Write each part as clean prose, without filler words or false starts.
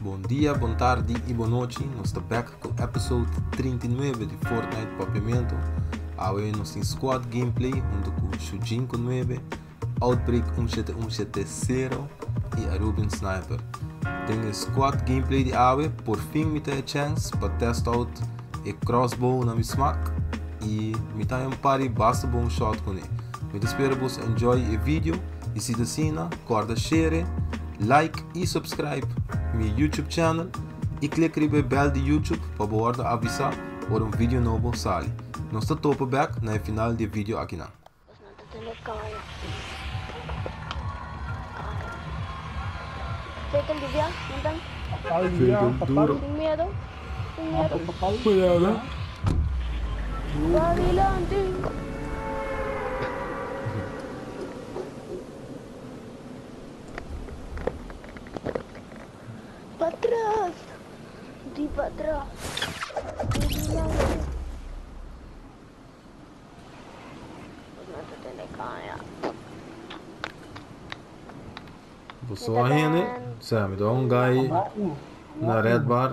Bon dia, bon tardi y bon nochi. Nos ta back cu episode 39 di Fortnite Papiamento. Awe nos tin squad gameplay hunto cu Shujin cu 9, Outbreak 17170 y Arubian Sniper. Den e squad gameplay di awe, por fin mi ta e chance pa test out e crossbow na mi smaak y mi ta un par di basta bon shot cu ne. Mi ta spera boso enjoy e video y si ta asina, corda share, like y subscribe mi YouTube channel y click riba e bell di YouTube pa bo wordo avisa ora un video nobo sali. Nos ta topa bek na e final di e video akinan. Fatal duro. Cuidado. Patras. Di patras. Boso a hende? Sa, mi ta un guy na red bar.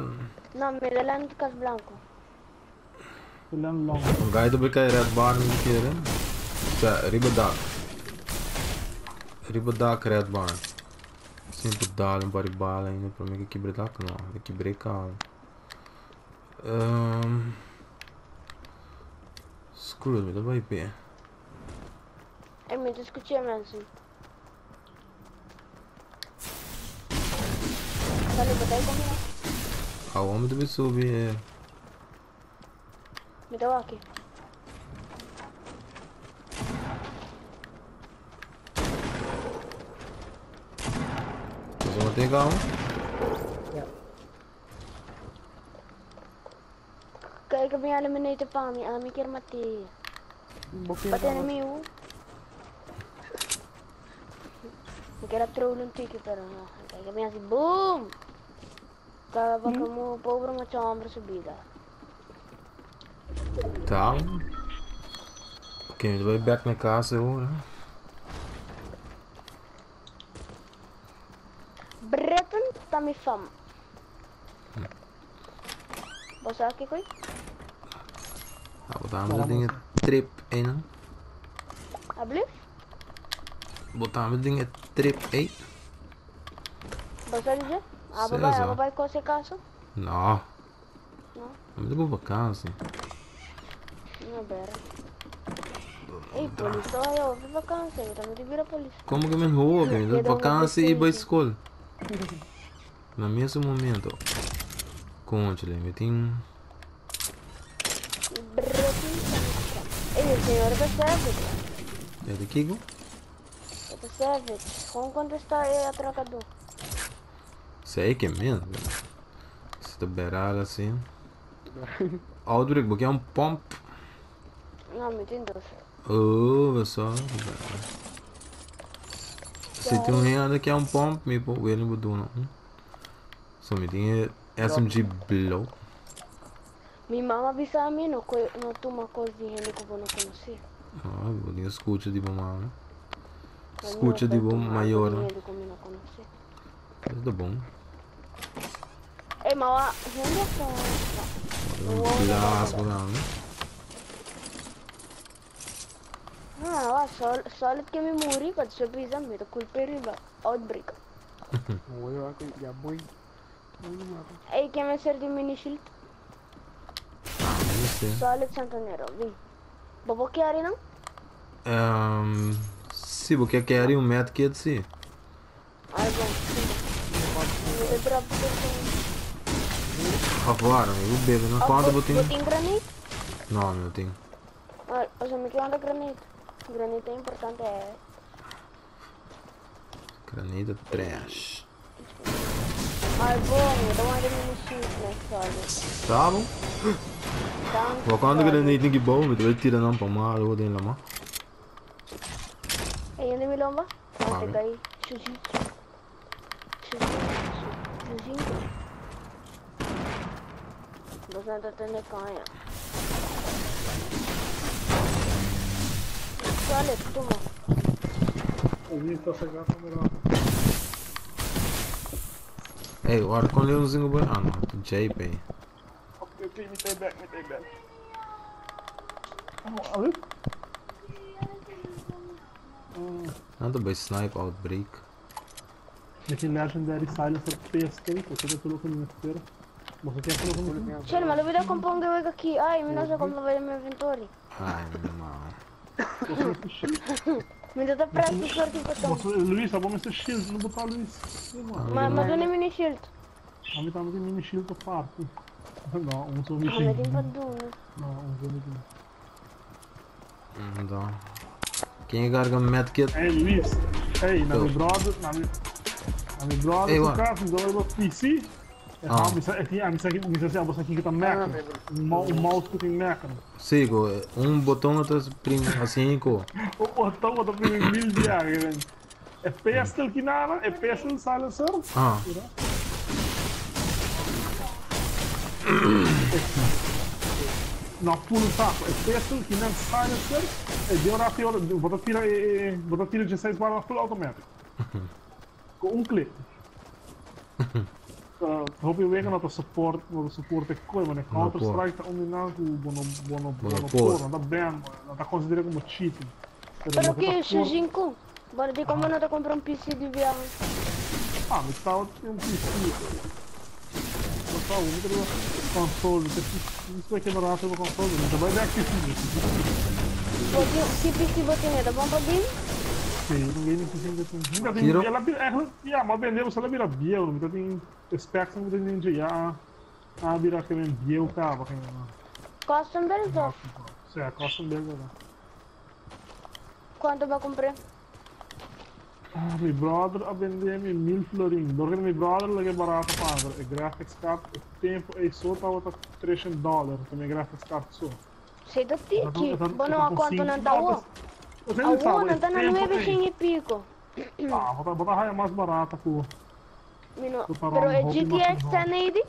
No, mi ta land Cas Blanco. Un guy ta bay red bar mi kere. Sa, riba dak. Riba dak red bar. Sempre dal un par di bala ainda pa mi ke kibra dak no, mi kibra e kaba. Screw it, mi ta bay pe. Ey, mi ta scucha mensen. Sali, botei con mi. Awo mi ta bay subi e. Mi ta waki. Boso mate kaba? Kijk, mi eliminate pa mi, ami kier mati. Pati enemigo. Mi kier a troll un tiki, pero no. Kijk, mi hasi boom! Kaba como pobre macho hombre su vida. Tá. Ok, mi ta bay back na casa ahora. Breton ta mi fam. Bo sa kiko? Ah, botamos den e trip ei no. Ablief? Botamos den e trip ei. Bo sa dice? Ah, César. papai, ah, papai cose caso? No. No. Mi ta por vakantie. No, ber. Ei, polis, to yo op vakantie, mi tambe bira polis. Como que men hoor? Mi ta Queda un vakantie y bij adolescente. school. Na mesmo momento. Conchale, mi tin. Breton ta mi fam. Ei, el señor ta savage. E de Kiko? E ta savage. Gewoon contesta e atracador. Sei que men. Se ta beral assim. Outbreak, porque é um pump. No, mi tin dos. Oh, pessoal. Se tem um renda que é um pump, me pô, ele botou não. So mi tin SMG blow. Mi mama avisa a mi no, no toma cos di gente que no conoce. Ah, bo tin escucha di bo mama. No Escucha di bo toma algo mayor. di gente que no conoce. Isso tá bom. Ei, ma gente está... Blast, bo não. Ah, va, solid que me muri, pa se pisa, mi te culpa riba. Outbreak. Ya voy. Ei, que me ser di mini shield? Ah, não sei. Solid Santanero, vi. Bobo que ari não? Se você quer um medkit, sim. Ai, bom. Mi te drop Agora, eu bebo. Não quanto eu tenho? Botin granite? Não, não tenho. Ah, o sea, me queda granito. Granito é importante. É. Granita trash. Ai, bom, eu dou uma mini shield, né, solid. Tá bom? Tá. Vou quando granita que bom, me vai tirar não para mar, eu vou lá, ma. Ei, onde me lomba? Ah, Ah, te caí. Chuji. Chuji. Chuji. Você não tá tendo canha. Solid, toma. Ho visto ese gato, mira. Ey, ora con leonzinho boy? Ah, no, JP. Ok, ok, mi ta back, mi ta back. Oh, a ver. Nan ta bay snipe Outbreak. Mi tin Legendary Silencer Pistol, cu ta tur loke mi mester. Boso kier tur loke mi tin? Chel, ma lo bida con pongo wega aki. Ay, mi no sa con bay mi inventory. Ay, no. Boso mester shield? Mi ta press su sorti botón. Boso, Luis, abo mester shield, no bo ta Luis? Ma, ma duna mini shield. Ami tambe tin mini shield pa parti. No, un so mi Ah, mi tin. tin pa duna. No, un so mi tin. Então. Ken a carga medkit? Hey Luis, hey, na mi brother, na mi, na mi brother Hey, su wat? cas, mi brother PC. Ah. Mi sa, mi sa, mi sa si abo sa kico ta macro. Un mouse cu tin macro. Sí, go, un boton ta prim así go. Un boton cu ta primi mil biaha, ven. E pistol ki nada, e pistol silencer. Ah. No full saco. E pistol ki nan silencer, e de ora ora, bo ta tira e, bo ta tira 16 bala full automatic. Cu un click. Hopi wega no ta support, no ta support e coi, ma ne Counter Strike ta un di nan cu bo no, bo no, bo no por, no ta ban, no ta considera como cheating. Pero ke Shujinku? Bo di como no ta compra un PC di biaha? Ah, mi tawata tin un PC. No sa, mi ta riba console, mi ta mi ta keda rato riba console, mi ta bai bek PC. Bo tin, ki PC bo tin? E ta bon pa game? Si, un gaming PC mi ta tin. Mi ta tin, Tiro? el a bira, eigenlijk, ya, mi a bende, pasobra el a bira bieu, mi ta tin e specs mi ta tin dje ya a bira ke men bieu caba ke men. Custom build of? Si, custom build ata. Cuanto bo a compr'é? Ah, mi brother a bende mi mil florin. Dor mi brother loke barato paga. E graphics card e tempo ei so tabata treshen dollar ta mi graphics card so. Si ta tiki, bo no a cuanto nan ta awo. Awo nan ta na nuebe shen y pico. Ah, bo ta bo ta haya mas barata ku. Mi no, pero e GTX 1080?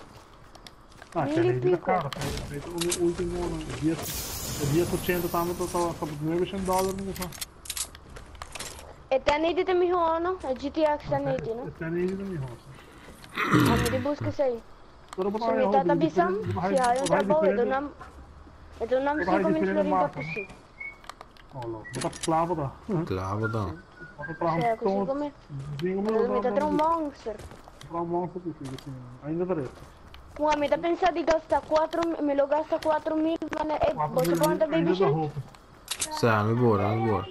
Ah, Mil y 1080 ta pico. caro. Esei ta un di ultimonan. E dies e dies ochenta tambe ta ta nuebe shen dollar mi ta sa. E 1080 ta mihó o no? E GTX 1080 no? E 1080 ta mihó si. Ah, mi di buska esei. Pero bo ta Si haya mi tata hopi bisam, diferente, bo ta si haya haya un bo ta haya trabou e diferente dunam e dunam bo ta haya 5000 diferente florin pa marka. PC. Oh lo, bo ta clavo ta. Clavo ta. Bo ta traha Sea un ku ton 5000. 5000 Mi bo ta ta traha un monster. traha un monster PC si ainda ta resto. Ua, mi ta pensa di gasta cuatro, mi lo gasta 4000, mane, eh, Cuatro bo mil ta pon ta baby ainda ta shield? hopi. Sa, mi bora, mi bora.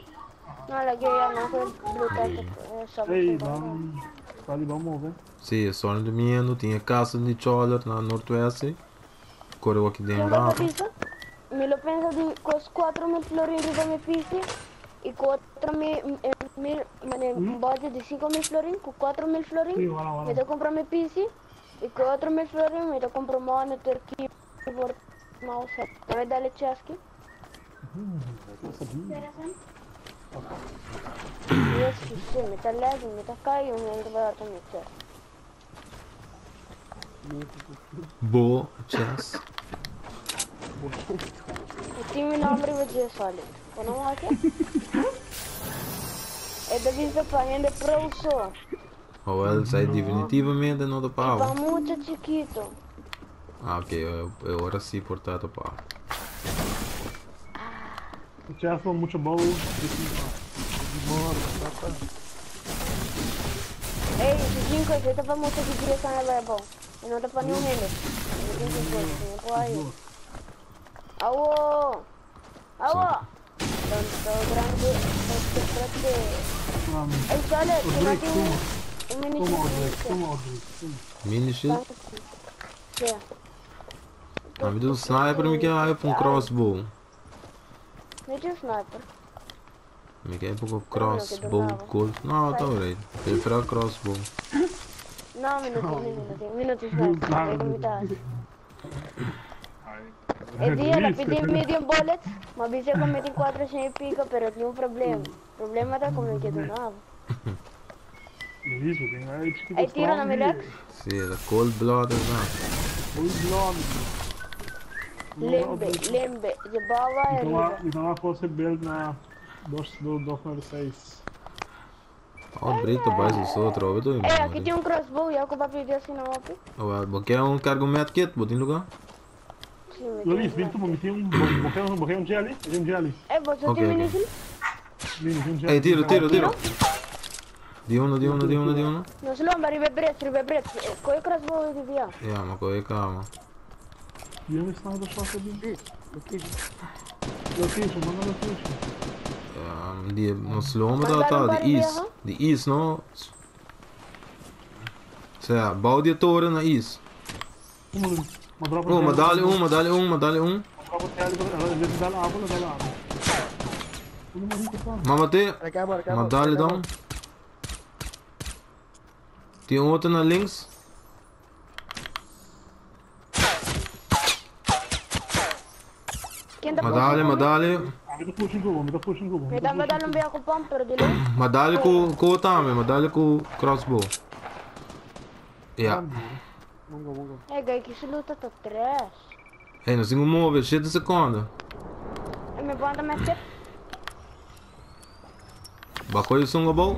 No, lag'é ya, no ku blue tag, eh, sobe Ey, sin ban, sali ban move. Si, e sòrn di mi no tin e casa di Choller na Noordwest, kore wak den Ken bo ta rato. bisa? Mi lo pensa di kos 4000 florin riba mi PC y ku otro mi, mil, mane, un budget di 5000 florin, ku 4000 florin Sí, wala, mi wala. ta kumpra mi PC y ku otro mil florin mi ta kumpra monitor, keyboard, mouse. Dame dale cheski. Dios sí, mi ta lagging, mi ta cay mi ta barata mi chest. Bo chest. Mi tin mi nomber riba dje solid. Bo no wak e? E ta bisa pa hende pro so. Awel, esei definitivamente no ta Y pa pa abo. mucha chikito. Ah, ok, e ora sí por ta ta pa abo. Chest pa mucha bou. Ey, si cinco, esei ta pa mucha di 10 aña bai abou. E no ta pa niun hende. Mi tin cu gozo, mi no por hayo. Awo! Awo! Tanto grande, tanto fuerte. Ey, sale, que no tin un mini Tuma shield. Outbreak, tuma Outbreak, tuma. Mini shield? Sí. Ah, mi tin un sniper, mi ke hayo pa un crossbow. Mi tin un sniper. Mi ke poko crossbow gold. No, ta alright. Prefera crossbow. No, mi no tin, mi no tin, mi no tin sniper. Mi ta haci. E dia el a pidi medium bullets, ma bisa cu mi tin 400 y pico, pero tin un problema. Problema ta cu mi ke duna bo. Ey tiro na mi legs. Si, e ta cold blooded na. Cold blooded. Lembe, lembe, dje bao bai ariba. Mi ta wak cos e build na dos dos dos nueve seis. Outbreak ta bai su so trobe to. Eh, aki tin un crossbow, ya ku papi di asina hopi. Oh, bo ke un cargo medkit, bo tin lugar? Sí, mi tin Luis, un bin tu, mi tin un, bo ke un jelly? Mi tin un jelly. Eh, bo Ok, tin ok. minisil? Mi tin un jelly. Ey, tiro, tiro, tiro. Di uno, di uno, di uno, di uno. Nos lomba riba e bridge, riba e bridge. Koe crossbow di bia. Ja, ma koe kama. Di un sniper shot di. Sì, location. Location, manda location. Di nos lomba ta Mandaram ta para di east. vieja. Di east, no? Sea, bouw die toren na east. Uma, ma drop Oh, ma dale un, ma dale un, ma dale un. Drop jelly, en vez de dal apel, dal apel. Uma rico pa. Ma mate. Recabo, recabo. Ma dale dan. Tin otro na links. Ken ta Ma dale, ma dale. Ah, mi ta pushing cubo, mi ta pushing cubo. Mi tambe dal un bia ku pump, pero di lei. Ma dale ku ku tambe, ma dale ku crossbow. Ja. Mungo, mungo. Eh, gai, ki luta ta trash. Hey, nos tin ku move, 7 seconden. Eh, mi banda met Bako je sunga bou?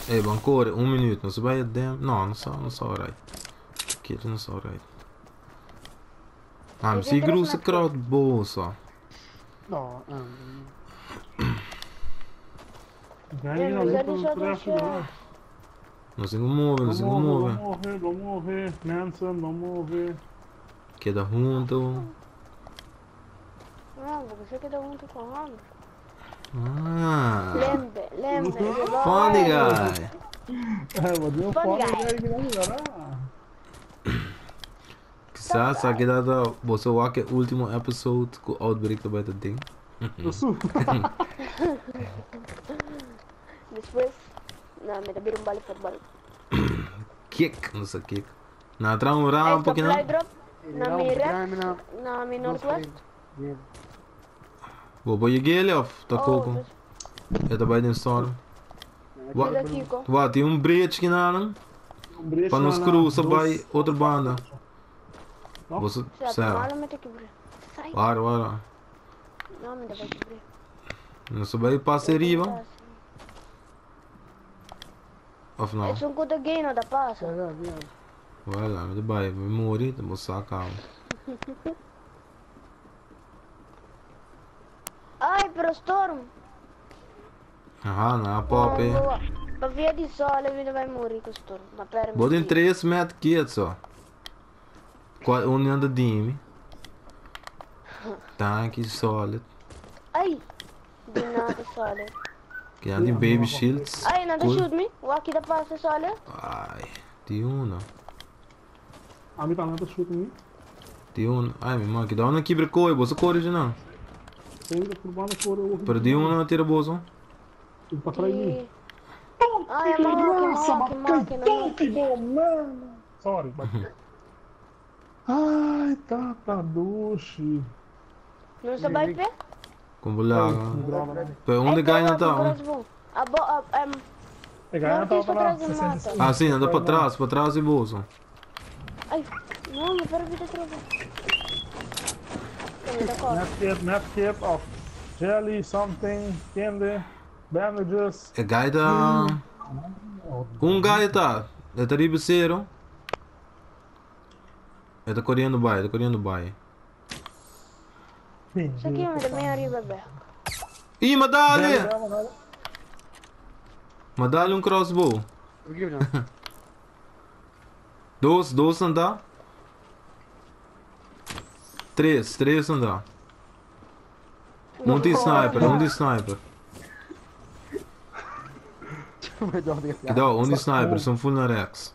Hey, bancore, un minuut. Nos bai damn. No, no so, no so right. Kid no so right. Ah, mi si groese crossbow so. No, Gai, Eh, no, mi luta sa di trash, sotto Nos tin ku move, nos tin ku move. Move, lo move, Manson, lo move. Queda junto. No, porque se queda junto con hambre. Ah. Lembe, lembe. Funny guy. Eh, ma di un Funny funny guy. guy che non darà. Quizás aqui dá você wak e último episode ku Outbreak também tá ding. Lo su. Después, no, me da un bal por bal. Kick, não sei kick. Na tra un round um pouquinho. Supply drop, na mi Grande, red, no. na mi northwest. Bien. Vou pôr gele off, tá Oh, coco. Eu também tem storm. Wa Kiko. Wa, tem um bridge aqui na não? Para nos cruza vai outra banda. Você, Sea, sabe. malo me te quebré. Sai. Bora, bora. No, me te vai quebrar. Não se vai passar riba. Of não? Es un kuta gay no da pasa. Ya, bien. Vai lá, me vai, vai morrer, vou sacar. Ay, pero Storm. Aha, na pop. Pa via di sole mi vai morire con Storm. Ma per Botem 3 met kits só. Qual um anda dime. Tanque solid. Ay! Di nada sole. Que anda baby shields. Ay, nada Cool. shoot me. Waki da pasa sole. Ai, tem um, A mi tá shoot me. Tem um. Ai, meu irmão, que dá uma quebra coi, bolsa cor de não. Sempre por banda fora eu Perdi um na tira bolsa. Pa trás de mim. Ay, ma Nossa, ma ma che tonti, bom, mano. Sorry, but... Ai, tata dushi. Non sa vai pe? Como lá. Pe onde ganha não tá? Abo, E ganha tá pra lá. Ah, sim, anda para trás e bolsa. Ai, no, mi perdi troppo. Medkit, medkit of jelly, something, candy, bandages. E gaita. Um gaita. É taribe zero. É da correndo vai, da correndo vai. Isso aqui mi da arriva bene. Ih, ma dale! Ma dale um crossbow. Dois, dois não dá. Três, três não dá. Um de sniper, um de sniper. Que dá, um de sniper, são full na Rex.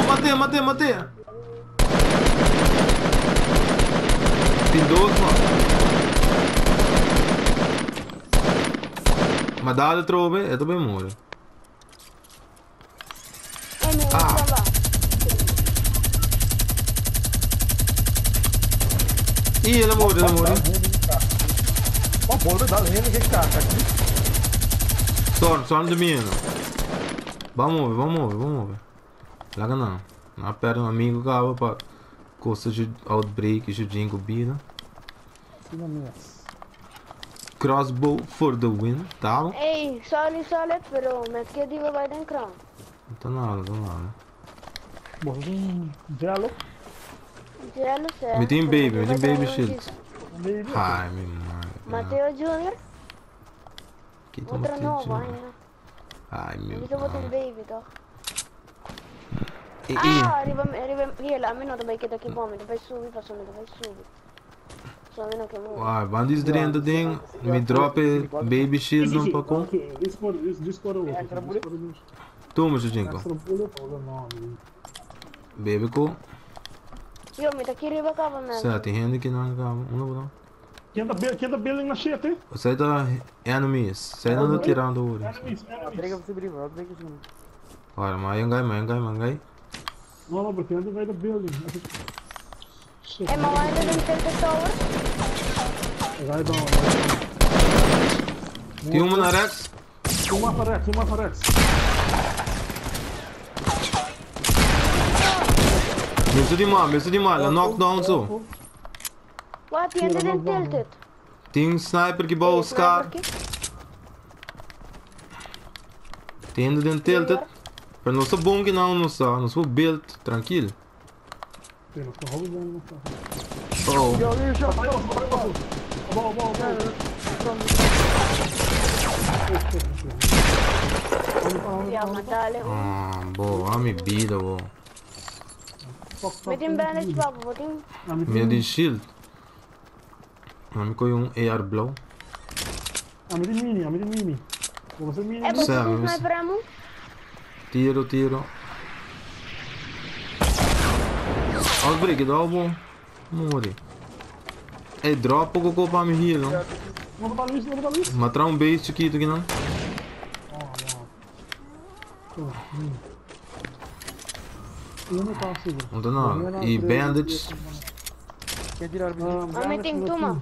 Matei, matei, matei! Tem dois, mano. Ma dale trove e também muore. Ah. Ih, ele morre, ele morre. Ma poi dal che cacca aqui. Storm, storm de mim. Vamos, vamos, vamos. Laga não. Na perde un amigo caba pa costa de Outbreak e Judinho bida. Asina mes. Crossbow for the win, tá? Ey, sorry Solid, pero me ke diba bai den crown. No ta nada, no ta nada. Bo tin jello? Jello sea. Mi tin pero baby, mi me tin baby trae un shield. chis. Baby? Ai, mi madre. Mateo Junior? Kita Otro Mateo nobo Junior. ainda. Ai, mi Mi bo tin madre. baby toch? E, e. Ah, riba, riba, hiela, ami no ta bai keda aki bom, mi ta bai subi, paso mi ta bai subi. So ami no ke muri. Uai, bandis drenta den, mi drop e baby shield un poco. Discord, Discord é outro. Extra bullet? Discord Toma, Jujinko. Extra bullet, olha não. Bebe ko. Yo, mi ta aki riba caba, man. Sa, tin hende ki nan caba. Unda bo ta? Quem tá, quem tá building na shit, eh? Você tá enemies. Você não tá tirando ouro. Enemies, Outbreak enemies. op de brief, outbreak is een. Ora, maar een guy, maar een guy, maar een guy. Não, não, porque ainda vai da building. Shit. Eh, ma wanda den Tilted Tower? Vai down. Tem uma na Rex. Uma para Rex, uma para Rex. Mensen die man, mensen die man. La knockdown zo. Wat, die hende den Tilted? Tem sniper que bouw Eh, Scar. sniper ki? Tem hende den Tilted. Pero não sou bom que não, não sou. Não sou build, tranquilo. Tem, nós estamos roubando. Oh. Yo, yo, yo. Bom, bom, bom. Ja, maar dale. Ah, boa, mi vida, boa. Mi tin bandage, papa, bo tin... Mi di shield. Ma mi coi un AR blow. A mi di mini, a mi di mini. Você mini. Eh, bo Sam, tin mi- sniper ammo? Tiro, tiro. Outbreak, dopo. Muori. E drop poco co pa mi heal, no? Não botar luz, não botar luz. Ma tra un base chiquito aqui não? Oh, mini. Eu não tá seguro. Não tá nada. E bandage. Quer tirar o A mi tin tuma.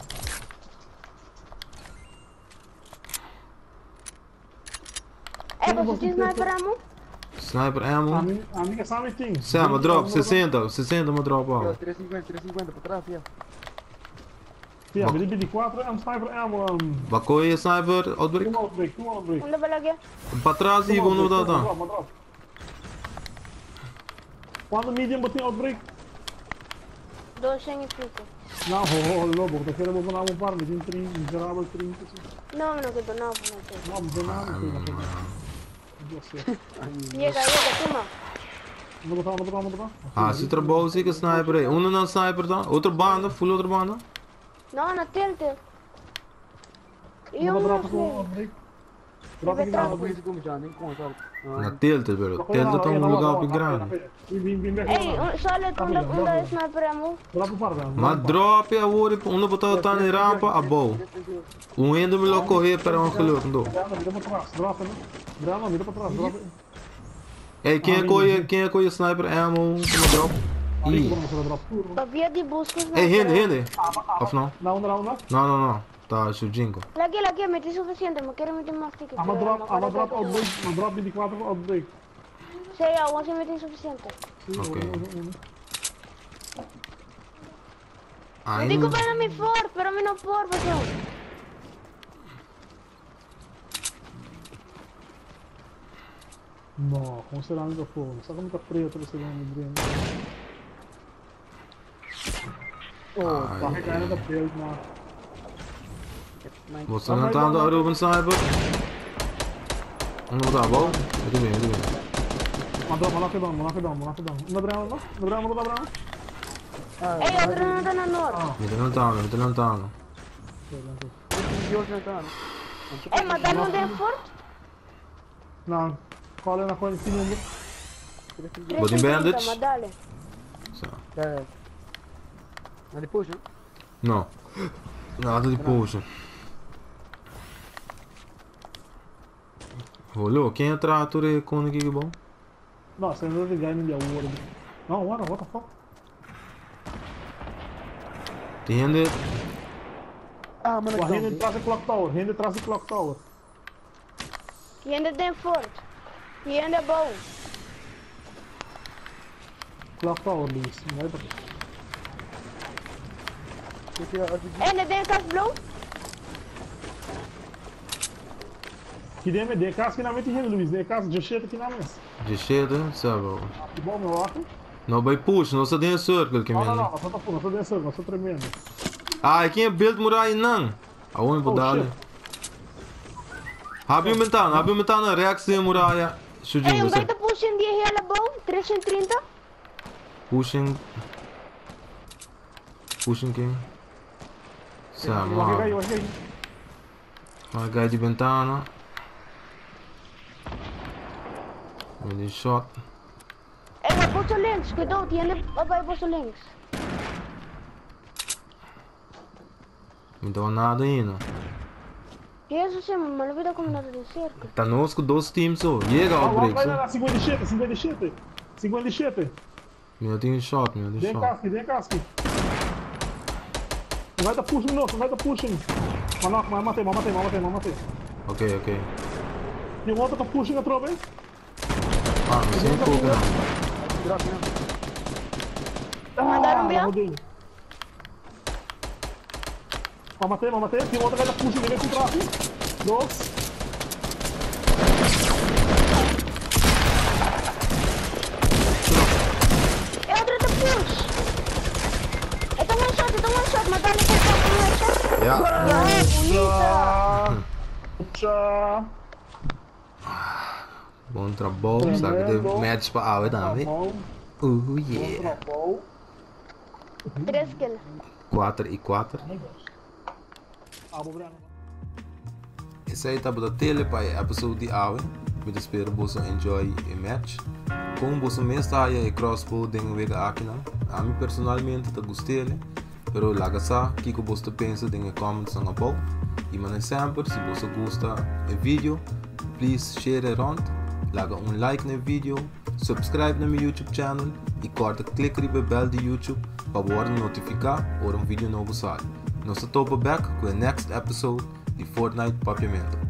Eh, bo tin sniper ammo? Sniper ammo. A mim, a mim que sabe tem. Sam, ma drop 60, 60 ma drop Yo, ah. 350, 350 para trás, ja. Sim, a mim de 4 é um sniper ammo. Bakoi sniper outbreak. Um outbreak, um outbreak. Unda balagya? Pa trás e vou no da. Quando medium botin outbreak? 200 e pico. Não, oh, lobo, porque quero botar um par, medium 30, miserável 30. No, mi no ke donar, no ke. Não, não nada, não Llega, llega, tuma. Não botar, não botar, não botar. Ah, si trabalho sì che sniper è. Uno non sniper da, outra banda, full outra banda. No, na Tilted. Io Não non drop com so. outbreak. Drop aqui na outbreak. Outbreak is komen, John. Kom, sorry. Na Tilted, però. Tilted è un lugar più grande. Ey, solid, unda, unda sniper ammo. Drop par, Ma drop e ora uno poteva stare in rampa a bow. Un endo me lo correr per un geluk, no. Vira para trás, drop, né? Brano, vira para trás, drop. Ei, quem é coi sniper ammo come drop? Ih. Pavia di busco sniper. Ei, hende, hende. Of no? Não, não, não. No, no, no. Tá, Shujinko. Lagi, lagi, metti sufficiente, ma quiero meter más tickets. Ama drop, ama drop outbreak, ama drop 24 outbreak. Sì, aún si metti sufficiente. Ok. Non dico per mi for, però mi non por, perché... No, como será no fogo? Sabe como tá preto esse nome dele? Oh, tá recaindo da pele, mano. Você não tá andando Ruben sniper? Não tá bom? Muito bem, muito bem. Mandou, mandou down, mandou down, mandou down. Não bravo, não? Não bravo, não bravo. Ei, outro non tá na nord. Mi lontano, mi lontano. Eh, ma danno del fort? Não. Qual é na coisa esse número? Body bandage? Ma dale. So. Ja, ja. Maar die potion? No. Nada di potion. Olhou, quem é trator e com aqui que bom? Nossa, eu não vou ligar em award. Não, what the fuck? Tem gente. Ah, mano, O rende traz o clock tower, rende traz o clock tower. Rende den fort. Rende bom. Clock Tower, Luis. Vai pa. Ene den kas blou. Ki den me den kas ki na meti hende, Luis. Den kas 17 ki na mes. 17, sabe. Ki bom, meu acho. No bay push, no sa den circle ki No, no, men. no, no, no, no, den circle, no tremendo. Ah, aqui é build muralha não. Aonde vou Oh, dar? shit. Abre um ventana, Rex de muralha. Ei, Sujinho, um você. gaita pushing die hele boom, 330. Pushing. Pushing quem? Sa, Wag mano. kayo, wag kayo. Mga guy di ventana. Mini shot. Ei, maar bosso links, cuidado, die hele bij bosso links. Não deu nada ainda. Jezus, maar lo vedo come una de cerca. Tá nos com dois teams só. Chega Ah, outbreak. vai só. lá, 57, 57. 57. Meu tem shot, meu tem Den shot. casque, den casque. Não vai dar pushing, não, não vai dar pushing. Manok, mas matei, matei, matei, matei. Ok. Tem um outro tá pushing a tropa, hein? Ah, não sei pouco não. Drop, né? Mandaram bem? Rodei. Matei, matei. Tem um outro que tá pushing, ele vem com tráfego. Dois. É outro te push. É one shot, é one shot, maar dan is het one shot. Ja. Ja, bonita. Tchau. Bom trabalho, sabe? De match para a também. Bom, Oh yeah. bom. 3 kills. 4 e 4. Ah, vou Breno. Esse aí tá da tele para episode de awe. Me espero você enjoy o match. Como você mesmo está aí crossbow den wega aqui não. A mim personalmente tá gostei, pero laga sa que que você pensa den comments na above. E mano sempre se você gosta do vídeo, please share around, laga um like no vídeo, subscribe no meu YouTube channel e corta clique no bell do YouTube para você notificar quando um vídeo novo sai. Nós topa back com o next episode de Fortnite Papiamento.